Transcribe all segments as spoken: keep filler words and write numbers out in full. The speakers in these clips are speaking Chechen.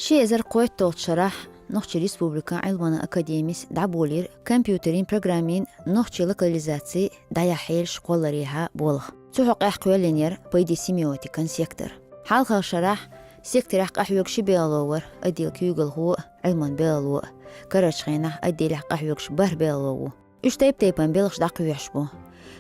Ши эзар кхойтталгӀача шарахь Нохчийн Республикан Ӏилманан академис дӀаболийра компьютерийн программийн нохчийн локализаци дӀаяхьа хьелаш кхолларехьа болх. Цу хьокъехь кхоьллина яра пайдин семиотикан сектор. Хьалхарча шарахь секторехь къахьоьгуш ши белгало вара, отделан куьйгалхо а, Ӏилманан белгало а. Карарчу хенахь отделехь къахьоьгуш бархӀ белгало ву. Уьш тайп-тайпана белхаш дӀакхоьхьуш бу.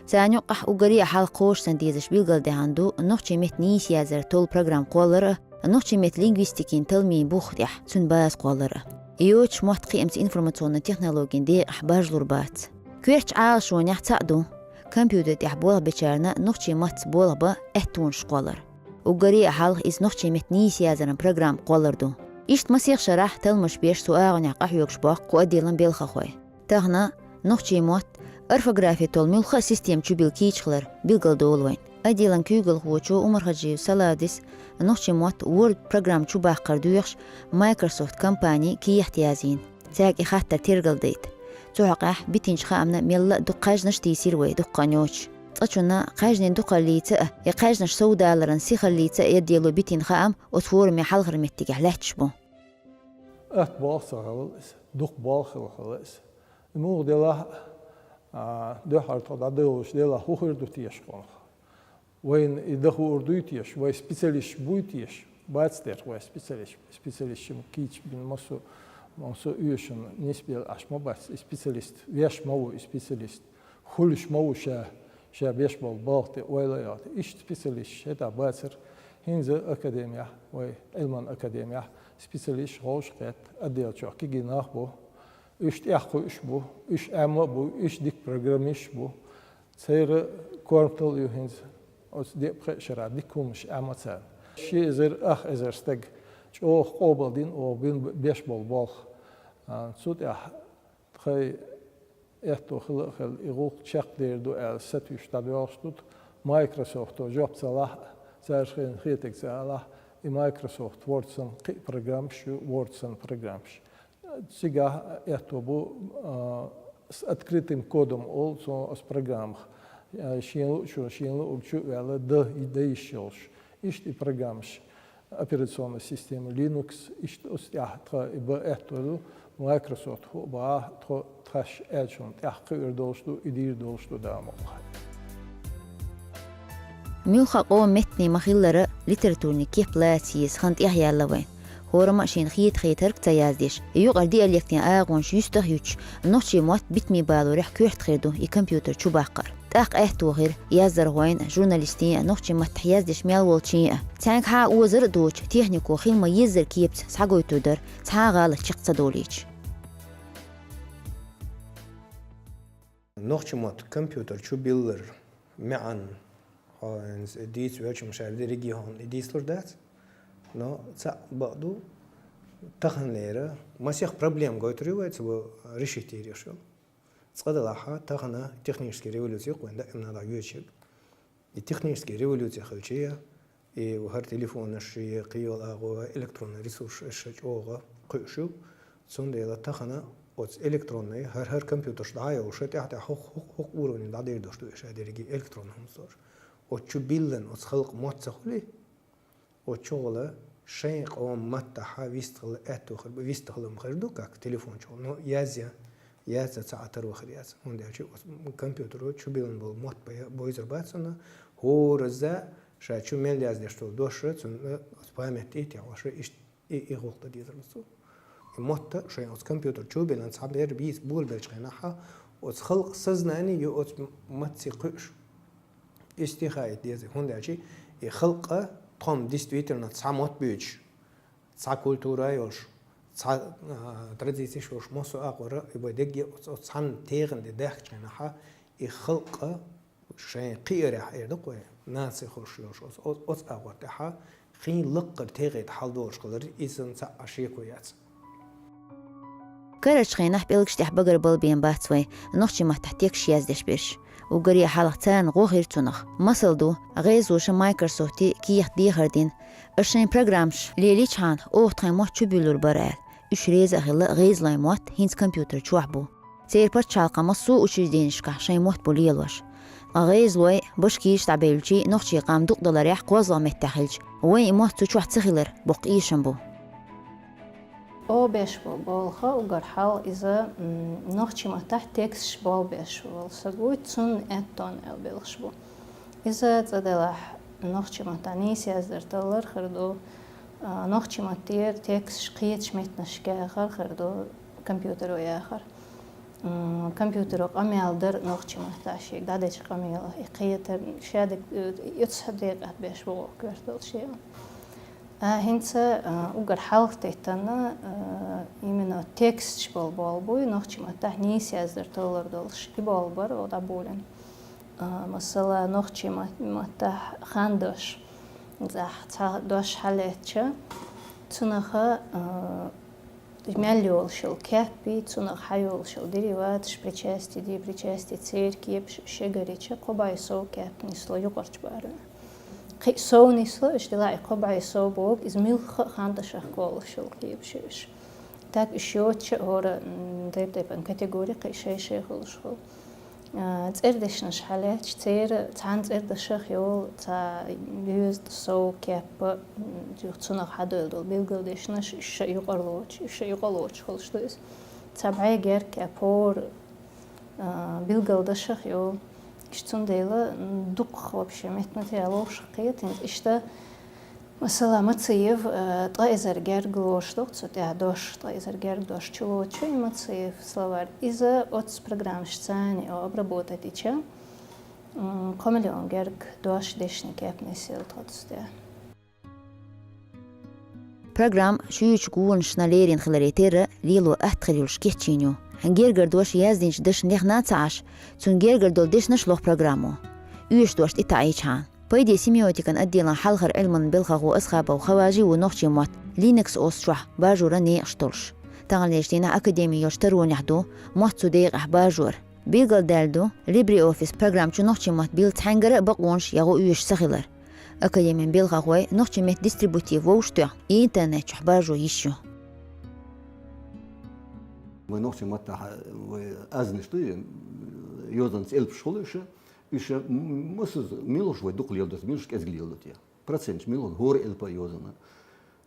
Царна юкъахь уггаре а хьалха кхочушдан дезаш билгалдаьхна ду нохчийн меттан нийса яздаран толла программа кхоллар а, нохчийн меттан лингвистикин талламийн бух тӀехь цуьнан база кхоллар а. Йоцуш мотт кхиамца информационни технологийн декъехь баржалур бац. Коьртачу Ӏалашонех цхьаъ ду: компьютер тӀехь болх бечарна нохчийн маттаца болх бан аьттонаш кхоллар. Уггаре а хьалха иза нохчийн меттан нийса яздаран программа кхоллар ду. Иштта масех шарахь талламаш беш цу агӀонехь къахьоьгуш боккху кху отделан белхахой. Тахана нохчийн мотт орфографи толла муьлхха а система чу билла кийча хилар билгалдолу вайн. Отделан куьйгалхочо Умархаджиев Салавдис нохчийн мотт Word программа чу баккхар доьхуш Microsoft компани кехат язйина, цаьрга и хаттар тергалдайта. Цу хьокъехь битинчу хаамна мелла а дукха кхаьжнаш а тийсира вай, дуккха а йоцуш. Цкъачунна кхаьжнийн дукхаллица а, я кхаьжнаш совдаларан сихаллица а яддело битина хаам оцу форуме хьалхара меттигехь лаьтташ бу. Атта болх ца хилла иза, дукха болх хилла хилла иза. И муха делахь а, дуьххьара тхо дӀадовлуш делахь, хӀун хир ду теша кхунах? Вайна и дан хуур дуй теша? Вай специалисташ буй теша? Бац дерг вай специалист-, специалисташ кийча бина массо, массо оьшуш нисбелла Ӏаш ма бац и специалист. Веш ма ву и специалист. Хуьлуш ма ву ша, ша беш болу балха тӀе ойла а йоккху. Иштта специалисташ хӀетахь бацара. ХӀинца академехь, вай Ӏилманан академехь специалисташ гӀовш а кхетта, отдел чохь кегий нах бу. Уьш тӀехь кхуьуш бу, уьш Ӏемма а бу, уьш дика программисташ бу. Церан корматалла ю хӀинца оцу деа-пхеа шарахь дика хӀуманаш Ӏемма царна. Ши эзар, ах эзар стаг чӀогӀа къобалдина оха бина беш болу болх. А, цу тӀехь тхайн аьтто хила а хилла, и гӀуллакх чекхдер ду аьлла, сатуьйсуш дӀадоьлхуш ду. Microsoft-о жоп ца лахь а, цаьршинна хетарг ца алахь, и Microsoft Word санна кхин а программаш ю, Word санна программаш. Цигахь аьтто бу, а, с открытым кодом олу цо оцу программах. А, шена луучо, шена луург чу а ваьлла, дан, дан йиш йолуш. Иштта и программаш, операционная система Linux, иштта оцу тӀехь тхан и бан аьтто ду, Microsoft хӀу а бахь, тхо тхаьш аьллачунна тӀехь кхуьур долуш ду, и дийр долуш ду, Дала мукъ лахь. Муьлхха а къоман меттанийн ма-хиллара, литературни кеп лаца еза хан тӀехъяьлла вайн. ХӀораммо а шена хета-хетарг ца яздеш, юкъара диалектийн агӀонаш юьстах а юьтуш, нохчийн мотт битаме балорехь коьрта хир ду и компьютер чу баккхар. ТӀаккха аьтто хир яздархойн а, журналистийн а, нохчийн маттахь яздеш мел волчийн а. Цаьнга хьан озар а доцуш, технико хила ма-еззара кепаца схьагойтур дара, цхьа а гӀалат чекх ца долийча. Нохчийн мотт компьютер чу биллар маьӀна, хьо хӀинца дийца воьлча-м ша дерриге а хьуна и дийцалур дац. Но цхьаъ бакъ ду, таханлера масех проблема гойтур ю вай цо решить йийр йолуш йолу. Цкъа делахь, тахана техническая революция ю-кх вайн даимна дӀайоьдуш ерг. И техническая революция хилча, и хӀара телефонаш, и кхийолу агӀо, электронный ресурсаш ша чӀогӀа кхуьуш ю. Цундела тахана оцу электронный, хӀара-хӀара компьютерш дӀа а йолуш, тӀаьхь-тӀаьхьа хӀокху, хӀокху, хӀокху уровне дӀадийр долуш ду ша дерриге электронный хӀуманаш долуш. Оцу чу биллина оцу халкъан мотт ца хуьлий, оцу чухула шайн къоман маттахь вистхила аьтто хир бу, вистхила-м хир ду, как телефон чухула. Но язъян, яц а ца Ӏа таро хир яц. ХӀунда аьлча оцу компьютеро чу биллина болу мотт бай-, бойзур бац цунна, хӀоразза ша чу мел яздеш долу дош, цунна оцу память тӀе а тӀехьош, иштта и, и гӀуллакх дан дезар ду цо. И мотт шайн оцу компьютер чу биллина цхьа бер бийца болабеллачу хенахь, оцу халкъан сознание ю оцу маттаца кхуьуш. Иштта хаийта деза, хӀунда аьлча и халкъан тхо-м действительно цхьа мотт буьйцуш, цхьа культура йолуш, цхьа, а, традицеш йолуш массо а агӀор, и вай дерриге оцу, оцу цхьана тӀегӀан тӀе даьхкича хенахь, и халкъ шайн кхиарехь эр ду-кх вай, наци хуьлуш йолуш оцу, оцу, оцу агӀор тӀехь, кхин лаккхара тӀегӀан тӀе хьал долуш хилар, иза санна цхьа а шеко яц. Карарчу хенахь пӀелгаш тӀехь багарбала бен бац вай нохчийн маттахь текст яздеш берш. Уггаре а хьалха царна гӀо хир цунах. Масал ду, гӀезалоша Microsoft-и кехат дехар дина, аш шайн программаш лелийчхьана, оха тхайн мотт чу буьллур бара аьлла. Уьш реза а хилла, гӀезалойн мотт хӀинца компьютер чохь бу. Церан пачхьалкхан массо а учрежденешкахь шайн мотт бу лелош. Ткъа гӀезалой, башкираш дӀабевлчий, нохчийн къам дукъдаларехь кхозлагӀа меттехь хилча, вайн и мотт цу чохь ца хилар боккха эшам бу. О беш бу болх, угар хьалха иза, м, нохчийн маттахь тексташ болх беш ву саг вуй, цунна аьттон аьлла белхаш бу. Иза цӀа делахь нохчийн маттахь нийса яздар таллар хир ду, а, нохчийн маттера тексташ кхечу меттанашка яхар хир ду, компьютеро яхар. М, компьютеро къамел дар нохчийн маттахь шега дӀадечу къамелах, и кхетар, шадерг, э, оцу декъехь беш бу оха коьрталла шен. А, хӀинца, а, угар хьалха теттана, а, именно тексташ болу болх буй, нохчийн маттахь нийса яздар таллар долуш, и болх бара оха дӀаболийна. А, масала, нохчийн мат-, маттахь хандош, цхьа, цхьа дош хьалаьцча, цунах, а, мел йолуш йолу кеппий, цунах хьайолуш йолу дериваташ, причастие, деепричастие, церан кепаш, шегарича кхо бӀе сов кеп нисло юкъарчу барамехь. Кхин сов нисло, уьш делахь и кхо бӀе сов боху, иза муьлхха а хандашах кхоллалуш йолу кепаш уьш. Так уьш йоцуча а хӀора, м, тайп-тайпана категори кхин шай-шай хуьлуш хуьлу. А, цӀердешнаш хьалаьцча, церан цхьана цӀердашах йолу, цхьа юьзда сов кеппа, м, цунах хьадоьлла долу билгалдешнаш, уьш ша юкъарлоцуш, уьш ша юкъарлоцуш хуьлуш ду иза. Цхьа бӀе герга кеп хӀора, а, билгалдашах йолу. Иштта цундела, м, дукха вообще меттан материал ловшах кхета, хӀинца иштта Масала, Мациев, э, ткъа эзар герга лоруш ду-кх цу тӀехь дош, ткъа эзар герга дош чулоцуш ю и Мациев словарь. Иза оццу программашца цхьаьна обработать йича, м, кхо миллион герга дош, дешнийн кеп нисъелла тхо цу тӀехь. Программа шуьйрачу гонашна лерина хиларе терра лело атта хир йолуш кечйина ю. Гергара дош яздинчу дашна лехна а ца Ӏаш, цунна гергара долу дешнаш лоху программо, оьшуш дош тӀетаӀийчхьана. Пайде семиотикан отделан хьалхара Ӏилманан белхахо Асхабов Хаважи ву нохчийн мотт Linux оцу чохь баржоран некъаш долуш. Таханлерчу дийнахь академи йолчу таронехь ду мотт цу декъехь баржор. Билгалдаьлла ду LibreOffice программа чу нохчийн мотт билла цхьаьнгара а бакъонаш я гӀо оьшуш ца хилар. Академин белхахой нохчийн меттан дистрибутив вовшахтоьхна, интернет чохь баржо йиш ю. Вай нохчийн маттахь вай аьзнаш ду, йозанца элпаш хуьлу уьш. Уьш м-, масаза муьлхаш вай дукха леладо, муьлхаш кӀезиг леладо те. Проценташ муьлха хӀора элпа а йозанна.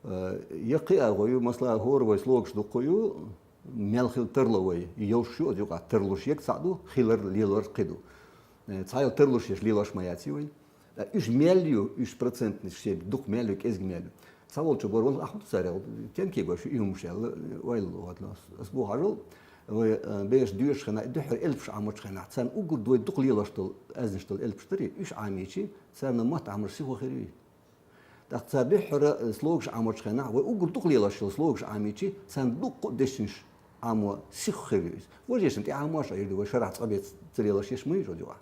Э, я кхин а гӀо ю, масала, хӀора вай слогаш дуккха ю, мел хила тарло вай, йовш ю, оцу юкъахь тарлуш ерг цхьаъ ду, хилар, лелор кхин ду. Э, цхьа йолу тарлуш еш лелош ма яц вай. Э, уьш мел ю, уьш процентнаш шен дукха мел ю, кӀезиг мел ю. Цхьаволчо бара ван ахмат царел, тенке гош ю, и хӀумаш аьлла, ойла лохьа ас, ас бохьажал, вай, э, беш доьшуш хенахь, дуьххьара элпаш Ӏамочу хенахь, царна уггар вай дукха лелош долу, аьзнаш долу элпаш дарий, уьш Ӏамийчи, царна мотт Ӏамош сихо хир юй. ТӀаккха цара дуьххьара, э, слогаш Ӏамочу хенахь, вай уггар дукха лелош йолу слогаш Ӏамийчи, царна дуккха а дешнаш Ӏамо сихха хир ю иза. Важа ешна тӀе Ӏамош а йир ду, вай шарахь цкъа бен ца лелош еш ма йиш оцу юкъахь.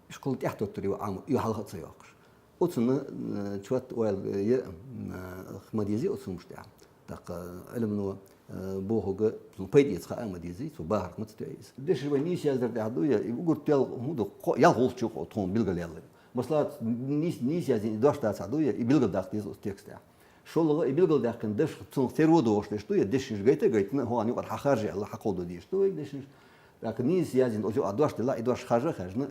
Уьш кхулла тӀехтоттур ю Ӏамо, и хьалха а ца йоккхуш. Оцунна, э, чот ойла, э, е, э, ма дезий оцу хӀумаш тӀехь. ТӀаккха Ӏилмано, э, бохург, цунна пайда эца хаа а ма дезий, цо бахарх ма ца тоьий иза. Дешаш вай нийса яздар тӀехь ду, я и уггар тел, хӀун ду, кхо-, ялх гӀулч ю кхо тхуна билгалъяьлла. Масала, нийс-, нийса яздина и дош дацахь ду, я и билгалдаккха деза оцу текстехь. ШолгӀа и билгалдаьккхина даш, цунах тера догӀуш деш ду, я дешнаш гайта а гайтина, хӀун юкъара хьан харжа аьлла, хьан кховдо дезаш ду вай дешнаш. ТӀаккха нийса яздина оцу юкъа дош делахь, и дош харжа а хаьржина,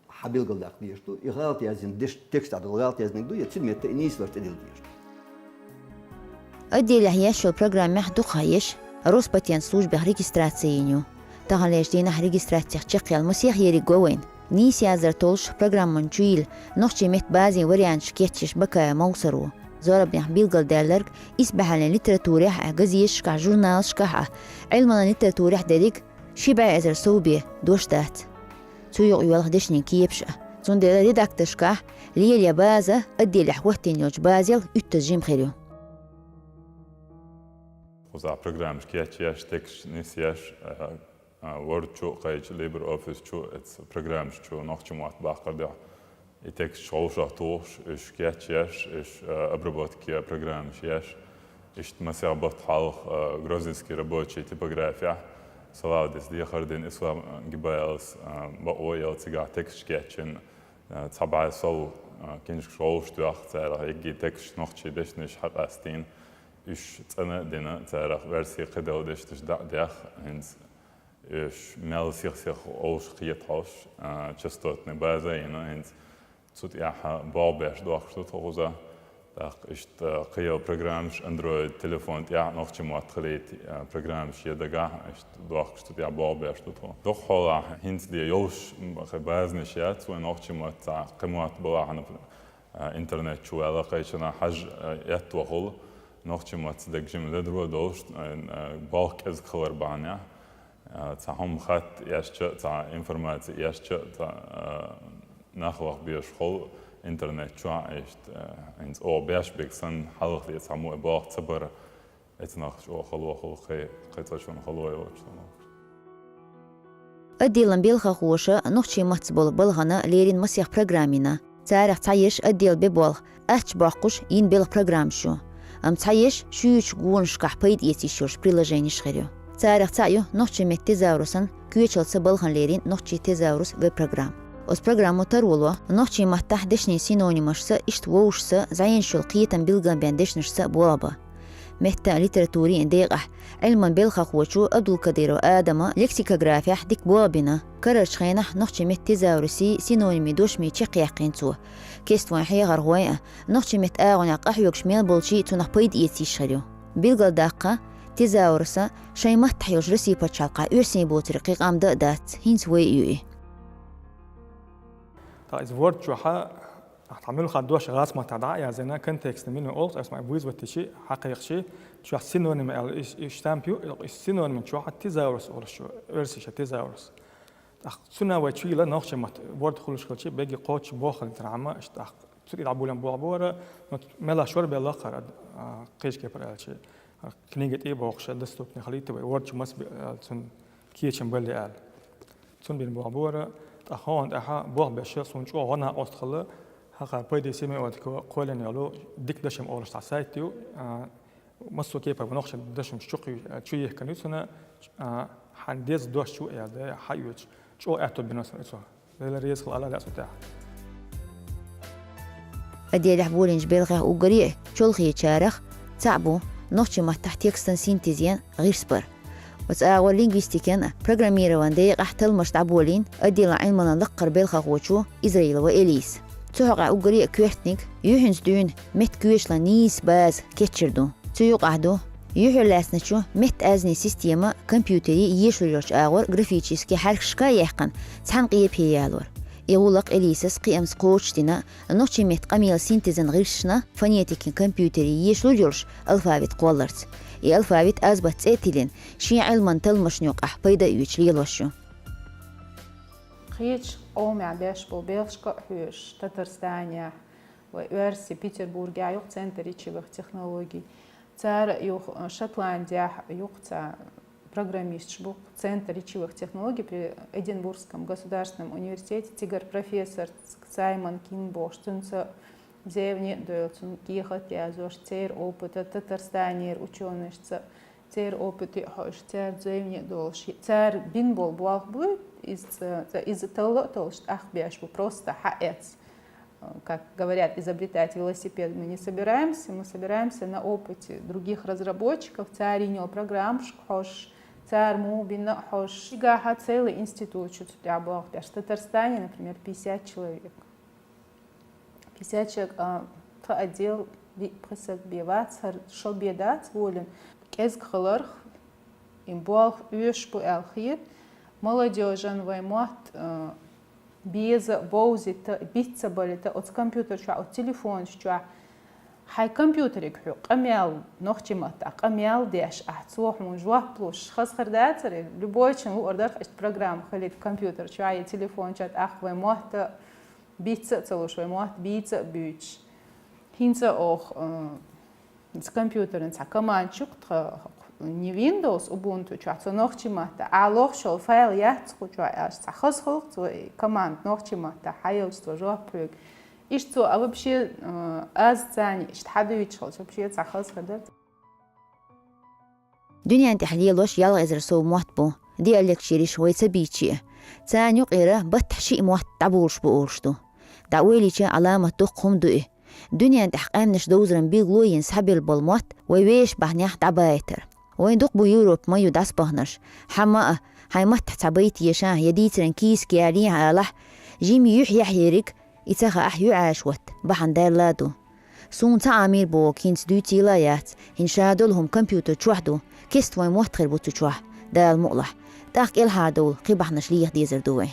хьан билгалдаккха дезаш ду. И гӀалат яздина деш, текстехь долу гӀалат яздинарг ду, я цуьнан метта и нийса дош тӀедилла дезаш ду. Отделехь еш йолу программехь дукха еш Роспатент службех регистраци йина ю. Таханлерчу дийнахь регистрацех чекхъяла масех ерриг го вайна. Нийса яздар толлуш программан чу йилла нохчийн меттан базин варианташ кечъеш Бакаев Мовсар ву. Зорбанехь билгалдаьлларг исбаьхьаллин литературехь а, газеташкахь, журналашкахь а, Ӏилманан литературехь дерриг ши бӀе эзар сов бен дош дац. Цу юкъа йоьлху дешнийн кепаш а. Цундела редакторшкахь лело я база, отделехь хӀоттийна йолчу базел уьттаза жима хир ю. Кхузахь программаш кечъеш, тексташ нисъеш, а, а, Word чу а кхайча, LibreOffice чу а, эцу программаш чу нохчийн мотт баккхар дуьхьа, и тексташ вовшах тухуш, уьш кечъеш, уьш, а, обработка я программаш еш. Иштта масех бутт хьалха, а, Грозненский рабочий типографехь, салавдис дехар дина Ислам Гибаевс, а, бакъо а елла цигахь тексташ кечйина, а, цхьа бӀе сов, а, киншкаш вовшах тоьхна, царах егги тексташ нохчийн дешнаш хьакъастийна, уьш цӀана а дина, царах версий кхидолу дешнаш дӀа а дехна, хӀинца уьш мел сих-сиха вовшах кхета хьовш, а, частотный база а йина, хӀинца цу тӀехь болх беш дохкуш ду тхо кхуза. ТӀаккха иштта кхыйола программаш Android телефон тӀехь нохчийн мотт хилийта, а, программаш е дагахь, иштта дохкаш цу тӀехь болх беш ду тхо. Дукха хьолахь хӀинца де йолуш, м, хи базанаш яц, вайн нохчийн мотт цхьа кхин мотт балахь, например, а, интернет чу ваьлла кхечанхьа хьажа, а, эттавахула, нохчийн мотт ца дерг жима ледара а долуш, а, а, болх кӀезиг хилар бахьанехь. А, цхьа хӀума хатта эшча а, цхьа информаци эшча а, цхьа, а, нах лаха безаш хул интернет чохь, иштта, а, хӀинца оха беш берг санна, хьалха де цхьа мо а болх ца бар, эцнах чӀогӀа хало хул, кхе-, кхин цкъачунна хало йоцуш хӀума. Отделан белхахоша нохчийн маттаца болу балхана леррина масех программа йина. Царах цхьа ерш отдел бен болх аттачу боккхуш йина белхан программаш ю. Амма цхьа ерш шуьйрачу гонашкахь пайда эца йиш йолуш приложенеш хир ю. Царах цхьаъ ю нохчийн меттан тезаурусан коьчалца балхана леррина «Нохчий тезаурус» веб-программа. Оцу программо таро ло нохчийн маттахь дешнийн синонимашца, иштта вовшашца, зӀенаш йолу кхетам билгалбен дешнашца болх бан. Меттан а, литературин а декъахь Ӏилман белхахочо Абдулкадыров Адама лексикографехь дика болх бина. Карарчу хенахь нохчийн меттан тезаурусийн синонимийн дошамаш чекхъяьккхина цо. Кеста вайн хьехархой а, нохчийн меттан агӀонехь къахьоьгуш мел болчий а цунах пайда эца йиш хир ю. Билгалдаккха, тезаурусан шайн маттахь йолчу Россин пачхьалкхехь оьрсийн боцург кхин къам дан а дац, хӀинца вай а ю и. Ткъа иза Word чохь, ахь тхан муьлхха дош гӀазкхийн маттахь дӀа а яздина, контекстан меню олуш, ас ма вызвать дичи, хьакхайкхичи, чохь синоним аьлла, и, и штамп ю, и синоним чохь тезаурус олуш ю, оьрсийн тезаурус. ТӀаккха цуьнан вай чуйла нохчийн мотт Word хуьлуш хилчи, бегги кхоччуш боххалийтархьама, иштта тӀаккха цу тӀе дӀабулам болх бора, но мелла шорбелла хӀара, а, кхечу кепара аьлчи. Книга тӀе а бохуш, доступный хилийта вай, Word чу маса бе-, а, цуьнан кечам бале аьлла. Цунна бина болх бора, ткъа хӀокхунна тӀехь болх беш, суна чӀогӀа гӀо-накъост хилла, хӀокхара Пайдиев Семен-Эдуковс кхоьллина йолу «Дика дашам» олуш цхьа сайт ю, а, массо а кепара нохчийн дашамаш чу кхуьй-, чу йихкина ю цунна, а, хьайн деза дош чу а яздеш, хьаоьцуш, чӀогӀа аьтто бина суна цо. Дела реза хила ала лаьа цу тӀехь. Отделехь болийначу белхех уггаре а чолхечарах цхьаъ бу нохчийн маттахь текстан синтезан гӀирс бар. Оцу агӀор лингвистикан а, программированин декъахь талламаш дӀаболийна отделан Ӏилманан лаккхара белхахочо Израилова Элиса. Цу хьокъехь уггаре а коьртаниг юьхьанца дуьйна меттан коьчалан нийса база кечйир ду. Цу юкъахь ду юьхьарлаьцначу меттан аьзнийн система компьютере ешалур йолчу агӀор графически хьаьркашка а яьккхина, цхьаьна къепе ялор. И гӀуллакх Элисас кхиамца кхочушдина нохчийн меттан къамелан синтезан гӀирсашна фонетикин компьютере ешалур йолуш алфавит кхолларца. И алфавит азбат цӀе а тиллина, шен Ӏилманан талламашна юкъахь пайда а оьцуш лелош ю. Кхечу къомехь беш болу белхашка а хьоьжуш, Татарстанехь, вай оьрсийн Петербургехь ю-кх Центр речевых технологий. Цара ю-кх, э, Шотландехь ю-кх цхьа программисташ бу-кх Центр речевых технологий при Эдинбургском государственном университете, цигара профессор Саймон Кин бохуш, цуьнца зевне а дойла, цунна кехат а яздеш, церан опыта, Татарстанера учёнашца, церан опыт а хьоьжуш, церан зевне а долуш. Цара бина болу болх буй, иза ца-, ца-, иза талла а толлуш, тӀаккха беш бу, просто хьаэц. Э, как говорят, изобретать велосипед мы не собираемся, мы собираемся на опыте других разработчиков, цара йина йолу программашка хьожуш, цара муха бина а хьожуш. Цигахь целый институт ю цу тӀехь болх беш. Татарстане, например, пятьдесят человек. Пятьдесят человек, а, тхан отдел, виъ-пхи стаг бен вац, хӀара шо бен дац волийна. КӀезиг хиларх, и болх оьшуш бу аьлла хета, молодёжан вайн мотт, а, беза, бовзийта, биц ца балийта, оцу компьютер чохь, оцу телефонаш чохь. Хьайн компьютере хьо къамел, нохчийн маттахь къамел деш ахь, цо хьуна жоп луш, хаза хир дацара, любой чун луъур дара, иштта программа хилийта компьютер чохь я телефон чохь, тӀаккха вайн мотт а биц а ца луш, вайн мотт бийца а буьйцуш. ХӀинца оха, э, компьютеран цхьа команда ю-кх тхан, не Windows, Ubuntu чохь, цо нохчийн маттахь, ахь лохуш йолу файл яц кху чохь аьлча, цхьа хаза хилла-кх цо, и команда нохчийн маттахь хьайолчу цо жоп хьоьгу. Иштта цо, а вообще, э, аз царна иштта хьадуьйцуш хилча, вообще цхьа хаза хир дара. Дуьнен тӀехь лелош ялх эзар сов мотт бу, диалекташ ерш вай ца бийцича а. Царна юкъера баттахь шиъ мотт дӀаболуш бу олуш ду. ДӀаойлийча, Ӏаламат дуккха хӀума ду и. Дуьнен тӀехь къаьмнаш довзаран билгало йина схьабелла болу мотт вай вешан бахьанехь дӀабайтар. Вайн дукха бу Европа ма ю дӀасабахнарш. Хьан ма а, хьайн маттахь цхьа байт ешахь я дийцаран кийсак ялахь алахь, жимма юьхь яхь ерриг, и ца хаахь юьхьӀаьржа хӀотта, бахьана даьлла а ду. Суна цхьа Ӏамийра боху хӀинца дуьйцийла а яц, хӀинца ша долу хӀума компьютер чохь ду, кеста вайн мотт хир бу цу чохь, Дала мукъалахь. ТӀаккха кӀелхьардовла кхин бахьанаш леха дезар ду вайн.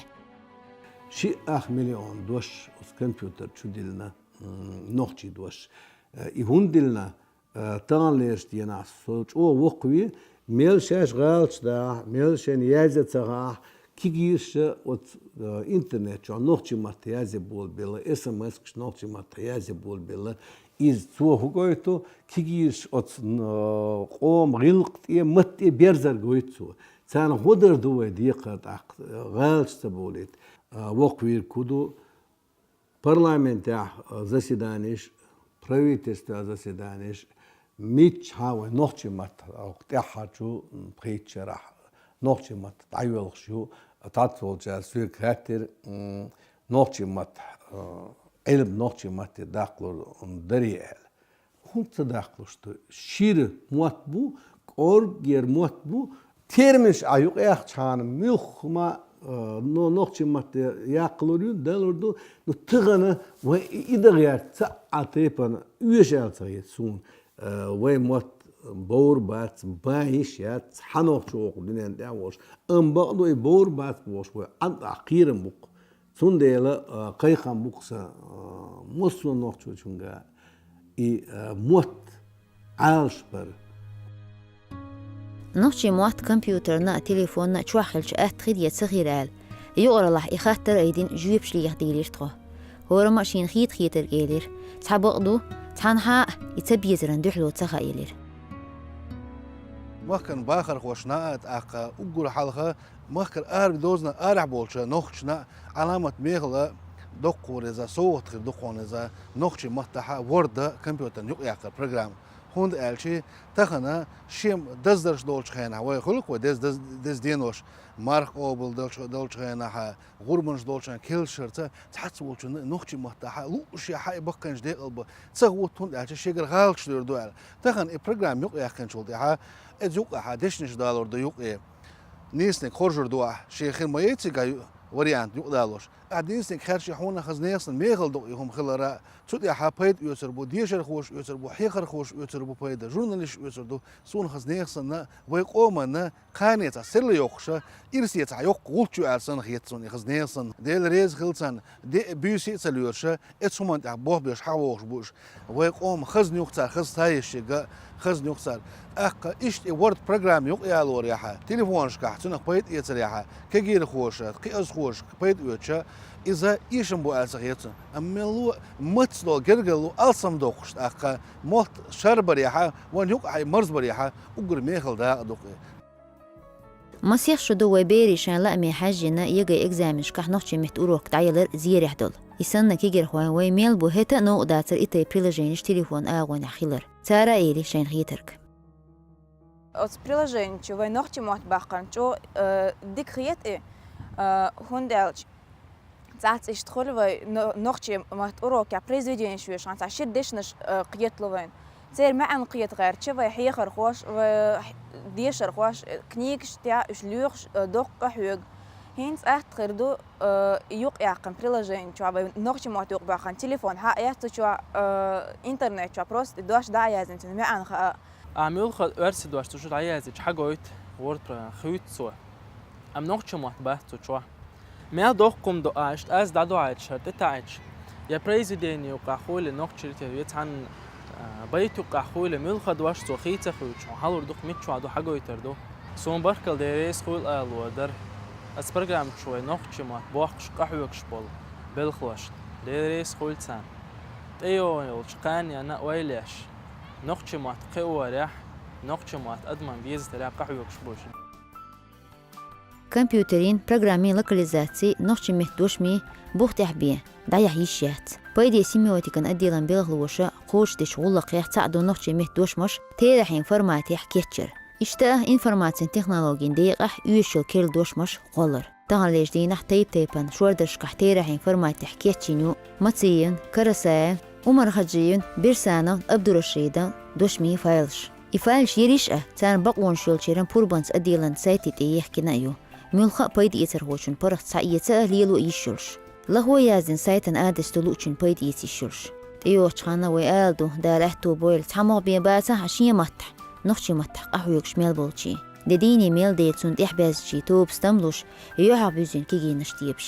Ши ах миллион дош оцу компьютер чу диллина, м, нохчийн дош. Э, и хӀунда диллина? Э, таханлерчу дийнахь со чӀогӀа воккхаве, мел шаьш гӀалаташ дахь, мел шайна язъян ца хаахь, кегийрхой оцу, э, интернет чохь нохчийн маттахь язъян болабелла, эс эм эс-каш нохчийн маттахь язъян болабелла. Иза цо хӀун гойту, кегийрхой оцу, э, къоман гӀиллакх тӀе, матта тӀе берзар гойту цо. Царна хӀун дар ду вай декхар тӀаккха, э, гӀалаташ ца бовлийта? Э, воккхавийриг хӀун ду? Парламентехь, а, заседанеш, правительствехь заседанеш, миччахьа вайн нохчийн маттахь, а, тӀаьххьарчу, м, пхийтта шарахь нохчийн маттахь дӀайоьлхуш ю, цхьацца волчара соьга хаьттира, м, нохчийн маттахь, а, Ӏилма нохчийн матте даккхалур, м, дарий аьлла. ХӀунда ца даккхалуш ду? Шира мотт бу, кӀорггера мотт бу, терминаш а юкъаяьккхичхьана, муьлхха ма, а, но-, нохчийн матте яккхалур ю, далур ду. Ну, тахана вай и, и дан гӀерта цхьа а тайпана оьшу аьлла ца хета суна. А, вай мотт бовр бац, бан йиш яц, цхьа нохчо воккху дуьнен тӀехь а волуш. Амма бакъду и бовр бац бохуш вай Ӏад а кхерам бу-кх. Цундела, а, кхайкхам бу-кх сан, а, массо а нохчочуьнга и, а, мотт Ӏалашбар. Нохчийн мотт компьютерна а, телефонна а чохь хилча атта хир я ца хир аьлла, юкъараллахь и хаттар а айдина, жоьпаш леха дийлира тхо. ХӀораммо а шена хета-хетарг элира. Цхьа бакъду, цхьанхьа а и ца безаран дуьхьало ца хаийлира. Махкан бахархошна а, тӀаккха уггар хьалха махкара арабевлла дозанна арахь болчу нохчашна а Ӏаламат мехала доккхур иза, совгӀат хир ду хьуна иза, нохчийн маттахь Word компьютерна юкъаяккхар программа. ХӀунда аьлча тахана шен даздарш долчу хенахь, вай хуьлу-кх вай дез-, дез-, деза денош, марха къобал долчу, долчу хенахь, гӀурбанаш долчу хенахь керлачуьра цхьацца волчунна нохчийн маттахь луъушехь и баккхийнаш декъал бан ца гӀотту, хӀунда аьлча шегара гӀалаташ луьйр ду аьлла. Тахана и программа юкъаяьккхинчул тӀаьхьа, иза юкъахь дешнаш далур ду юкъе. Нийсаниг хоржур ду ахь, шен хир ма яй цига ю-, вариант юкъадалош. Ахь нийсаниг хаьрча, хьуна хаза нехан санна мехала ду и хӀума хилар а, цу тӀехь пайда оьцур бу, дешархоша оьцур бу, хьехархоша оьцур бу пайда, журналисташа оьцур ду, суна хаза нехан санна, вай къоманна кхане цхьа серла йоккхуш, ирсе цхьа йоккха гӀулч ю аьлла санна хета суна и хаза нехан санна. Дела реза хила царна, де а, буьйса а ца лоьруш, оцу хӀуманна тӀехь болх беш хьахьа вогӀуш бу уьш. Вай къоман хазна ю-кх цара, хаза схьаэшшехь, хазна ю-кх цара. ТӀаккха иштта и Word программа юкъаялорехь, телефонашкахь цунах пайда эцарехь, кегийрхоша, кхиазхоша пайда оьцуш, иза эшам бу аьлла ца хета суна. Амма мел ло, маца долу гергарло алсамдоккхуш, тӀаккха мотт шарбарехь, вайна юкъахь марзбарехь, уггар мехала дакъа ду-кх и. Масех шо ду вай берийн шайн лааме хьаьжжина ЕГЭ экзаменашкахь нохчийн меттан урок дӀаялар зерехь долу. И санна кегийрхойн вай мел бу хӀета а новкъа дацара и тайпа приложенеш телефон агӀонехь хилар. Цара а эли шайна хетарг. Оцу приложени чу вай нохчийн мотт баккхарна чӀогӀа, э, дика хета и, э, хӀунда аьлча цӀац иштта хуьлу вай но-, нохчийн маттан урокехь произведенеш вешан, цхьа ши дешнаш, э, кхеталу вайна. Церан маьӀна кхета гӀертача вай хьехархоша, вай хь-, дешархоша, э, книгаш тӀехь уьш лоьхуш, э, доккха хьоьгу. ХӀинца атта хир ду, э, юкъаяьккхина приложени чохь вай нохчийн мотт юкъабоьхкина телефон хьаэцча чохь, э, интернет чохь просто и дош дӀа а яздина, цуьнан маьӀна хаа. Ахьа муьлхха оьрсийн дош цу чу дӀаяздича хьагойту, Word программа, хуьйцу цо. Амма нохчийн мотт бац цу чохь. Мел доккха хӀума ду, а, иштта аз дӀадохьуьйтуш, хӀара тӀетаӀийча, я произведени юкъахь хуьлу, нохчийн литература, я цхьана, а, байт юкъахь хуьлу, муьлхха дош цо хийца а хуьйцуш, хьуна хьалур ду-кх, миччахь ду, хьагойтур ду. Суна баркалла, Дела реза хуьлда ала лур дара. Аса программа чу вай нохчийн мотт боккхуш къахьоьгуш болу белхалошна, Дела реза хуьлда царна. ТӀейогӀун йолчу кханенна а ойла еш, нохчийн мотт кхиорехь, нохчийн мотт адаман безатарехь къахьоьгуш бу уьш. Компьютерийн, программийн локализаци нохчийн меттан дошамийн бух тӀехь бен дӀаяхьа йиш яц. Пайде семиотикан отделан белхалоша кхочушдечу гӀуллакхех цхьаъ ду нохчийн меттан дошамаш терахьийн форматехь кечъяр. Иштта а информацийн технологийн декъахь оьшуш йолу керла дошамаш кхоллар. Таханлерчу дийнахь тайп-тайпана шордаршкахь терахьийн форматехь кечйина ю Мациевн, Карасаевн, Умархаджиевн, Берсановн, Абдурашидовн дошамийн файлаш. И файлаш йирйиш а, царна бакъонаш йолчеран пурбанца отделан сайте тӀе ехкина а ю, муьлхха а пайдаэцархочун паргӀат схьаэца а, лело а йиш йолуш. Лахо яздина сайтан адрес ду луучун пайдаэца йиш йолуш. ТӀейогӀучу ханна вай ала ду, Дала аьтто бойла, цхьа могӀа бен бацахь а шен маттахь, нохчийн маттахь къахьоьгуш мел болчийн. Де дийне мел дела цунна тӀехь баьзчийн тоба-стам луш, юьхьах буьззина кегийнаш тебаш.